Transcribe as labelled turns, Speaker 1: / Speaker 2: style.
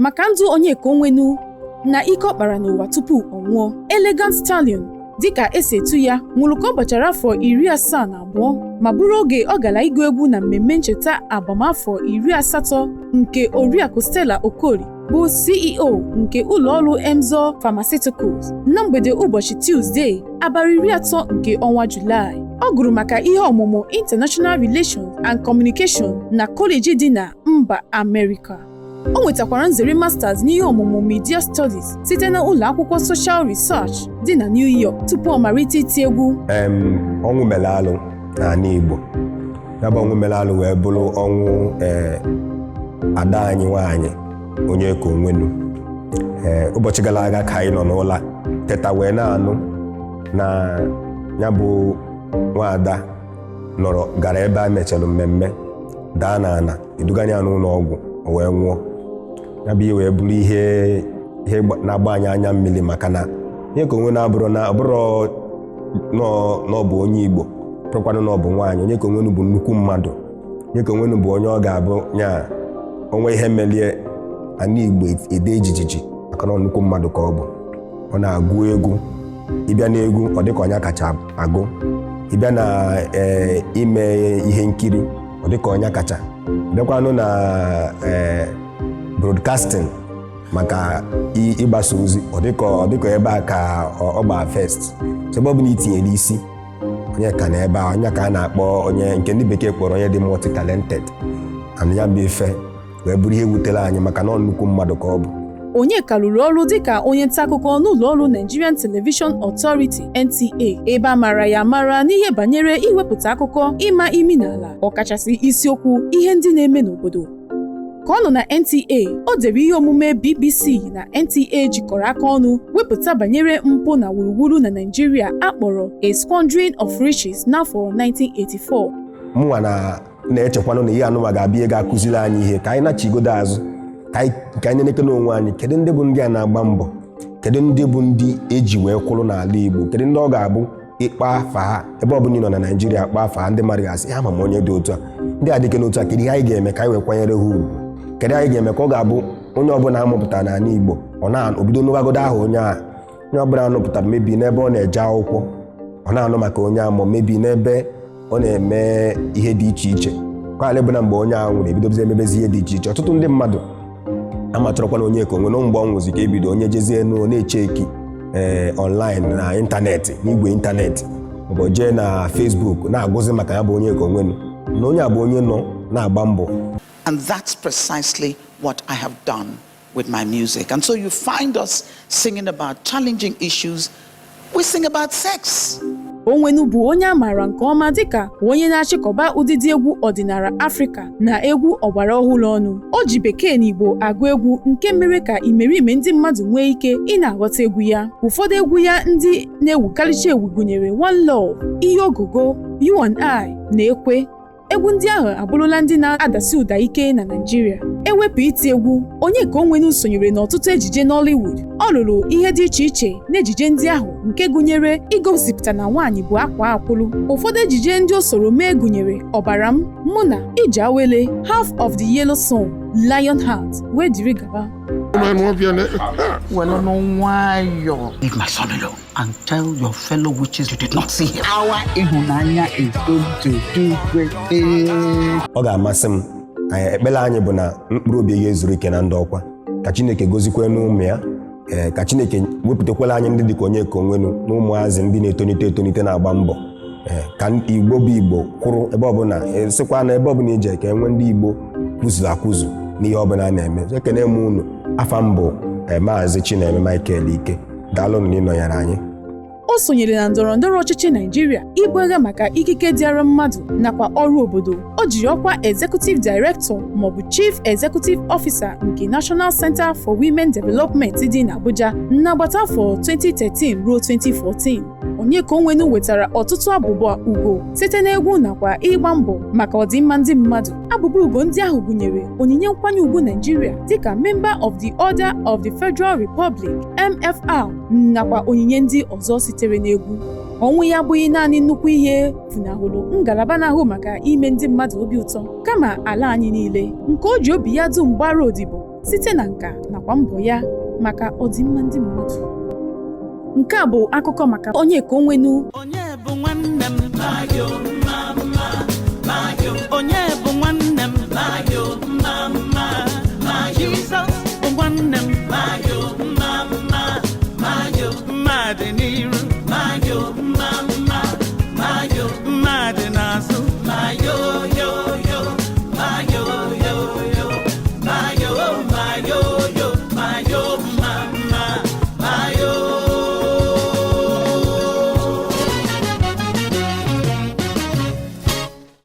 Speaker 1: Maka ndụ Onyeka Onwenu na ike ọ kpara n'ụwa tupu ọ nwụọ. Elegant Stallion, dịka esi etu ya, nwụrụ ka ọ gbachara afọ 72, ma bụrụ oge ọ gara ịgụ egwu na mmemme ncheta agbamafọ 80 nke Oriakụ Stella Okoli, bụ CEO nke ụlọọrụ Emzor Pharmaceuticals, na mgbede ụbọchị Tuzdee, abalị 30 nke ọnwa Julaị. Ọ gụrụ maka ihe ọmụmụ International Relations and Communication na kọleji dị na mba Amerịka. O nwetakwara nzere masters n'ihe ọmụmụ Media Studies site na ụlọ akwụkwọ Social Research dị na New York tupu ọ malite iti egwu.
Speaker 2: Ọnwụ mere alụ n'ala Igbo. Ya bụ ọnwụ mere alụ wee bụrụ ọnwụ ada anyị nwaanyị, Onyeka Onwenu. Ụbọchị gara aga ka anyị nọ n'ụlọ teta wee na-anụ na ya bụ nwaada nọrọ gara ebe a mechara mmemme, daa n'ala, eduganye ya n'ụlọ ọgwụ, o wee nwụọ. Ya bụ ihe wee bụrụ ihe na-agba anyị anya mmiri, maka na Onyeka Onwenu abụrụ na ọbụrụ na ọ bụ onye Igbo, bụrụkwanụ na ọ bụ nwaanyị. Onyeka Onwenu bụ nnukwu mmadụ. Onyeka Onwenu bụ onye ọ ga-abụ nya onwe ihe melie, ana Igbo ede ejijiji, maka na ọ nnukwu mmadụ ka ọ bụ. Ọ na-agụ egwu. Ịbịa n'egwu, ọ dịka onye kacha agụ. Ịbịa na ime ihe nkiri, ọ dịka onye kacha. Bịakwanụ na broadcasting, maka ịgbasa ozi, ọ dịka ebe a ka ọ gbaa first. So ebe ọ bụla itinyere isi, onye ka na ebe a, onye ka a na-akpọ onye nke ndị bekee kpọrọ onye dị multi talented. And ya bụ ife wee bụrụ ihe wutere anyị, maka na ọ nnukwu mmadụ ka ọ bụ.
Speaker 1: Onyeka rụrụ ọrụ dịka onye nta akụkọ n'ụlọ ọrụ Nigerian Television Authority, NTA, ebe a mara ya amara n'ihe banyere iwepụta akụkọ ịma imi n'ala, ọkachasị isiokwu ihe ndị na-eme n'obodo. Ka ọ nọ na NTA, o dere ihe omume BBC na NTA jikọrọ aka ọnụ wepụta banyere mpụ na wuruwuru na Naịjirịa akpọrọ A Squandering of Riches n'afọ 1984.
Speaker 2: Mụnwa na na-echekwanụ na ihe anụma ga-abịa ihe ga-akụziri anyị ihe ka anyị nachigodo azụ, ka anyị neneke n'onwe anyị. Kedu ndị bụ ndị a na-agba mbọ? Kedu ndị bụ ndị eji wee kwụrụ n'ala Igbo? Kedu ndị ọ ga-abụ ịkpa afa ha ebe ọ bụla ị nọ na Naịjirịa, kpa afa ha, ndị mmadụ ga-asị ha ma m onye dị otu a, ndị a dịke n'otu a? Kedu ihe anyị ga-eme ka anyị wee kwanyere ha ugwu? Kedu anyị ga-eme ka ọ ga-abụ onye ọbụla amụpụtara n'ala Igbo, ọ na-obido n'ụwagodo aha onye a? Onye ọbụla anụpụtara mebi n'ebe ọ na-eje akwụkwọ, ọ na-anụ maka onye amụ mebi n'ebe ọ na-eme ihe dị iche iche, kwala bụ na mgbe onye ahụ nwụrụ, ebidozie emebezi ihe dị iche iche. Ọtụtụ ndị mmadụ amachọrọkwa na Onyeka Onwenu mgbe ọ nwụzi ka ebido onye jezie enu na-eche eki online na ịntanetị, n'igwe ịntanetị, maọbụ jee na Facebook na-agụzi maka ya bụ Onyeka Onwenu, na onye a bụ onye nọ na-agba mbọ.
Speaker 3: And that's precisely what I have done with my music. And so you find us singing about challenging issues. We sing about sex.
Speaker 1: Onwenu bụ onye a maara nke ọma dịka onye na-achịkọba ụdịdị egwu ọdịnala Afrịka na egwu ọgbara ọhụrụ ọnụ. O ji Bekee na Igbo agụ egwu, nke mere ka imerime ndị mmadụ nwee ike ị na-aghọta egwu ya. Ụfọdụ egwu ya ndị na-ewukarịcha ewu gụnyere One Love, Ihe Ogogo, You and I na Ekwe. Egwu ndị ahụ abụrụla ndị na-adasi ụda ike na Naịjirịa. Ewepụ iti egwu, Onyeka Onwenu sonyere n'ọtụtụ ejije Nollywood. Ọ rụrụ ihe dị iche iche n'ejije ndị ahụ, nke gụnyere igosipụta na nwaanyị bụ akwa akwụrụ. Ụfọdụ ejije ndị o soro mee gụnyere Ọbara M, Mụ na Ije Awele, Half of the Yellow Sun, Lion Heart, wee dịrị gaba.
Speaker 3: Well, no, nwayọ. Leave my son alone and tell your fellow witches you did not see him.
Speaker 4: Our ịhụnanya is going to do great things.
Speaker 2: Ọ ga-amasị m anyị, ekpere anyị bụ na mkpụrụ obi ya ezuru ike na ndị ọkwa, ka Chineke gozikwe n'ụmụ ya. Ka Chineke wepụtakwala anyị ndị dịka Onyeka Onwenu na ụmụazị ndị na-etonite etonite na-agba mbọ, ka Igbo bụ Igbo kwụrụ ebe ọbụla, sịkwa na ebe ọbụla ije ka e nwee ndị Igbo kwuzuru akwụzu n'ihe ọbụla a na-eme. Ekene m unu. Afa mbụ, Maazị Chineme Michael Ike. Daalụnụ na ịnọnyere anyị.
Speaker 1: O sonyere na ndọrọ ndọrọ ọchịchị Naịjirịa ibu agha maka ikike dịara mmadụ nakwa ọrụ obodo. O jiri ọkwa Executive Director maọbụ Chief Executive Officer nke National Center for Women Development dị n'Abuja n'agbata afọ 2013 ruo 2014. Onyeka Onwenu wetara ọtụtụ abụba ugo site n'egwu nakwa ịgba mbọ maka ọdịmma ndị mmadụ. Abụba ugo ndị ahụ gụnyere onyinye nkwanye ugwu Naịjirịa dịka Member of the Order of the Federal Republic, MFR, nakwa onyinye ndị ọzọ sitere n'egwu. Ọnwụ ya abụghị naanị nnukwu ihe funahụrụ ngalaba na-ahụ maka ime ndị mmadụ obi ụtọ, kama ala anyị niile nke o ji obi ya dum gbara odibo. Site na nka nakwa mbọ ya maka ọdịmma ndị mmadụ. Nke a bụ akụkọ maka Onyeka Onwenu.
Speaker 3: Onye bụ nwanne m?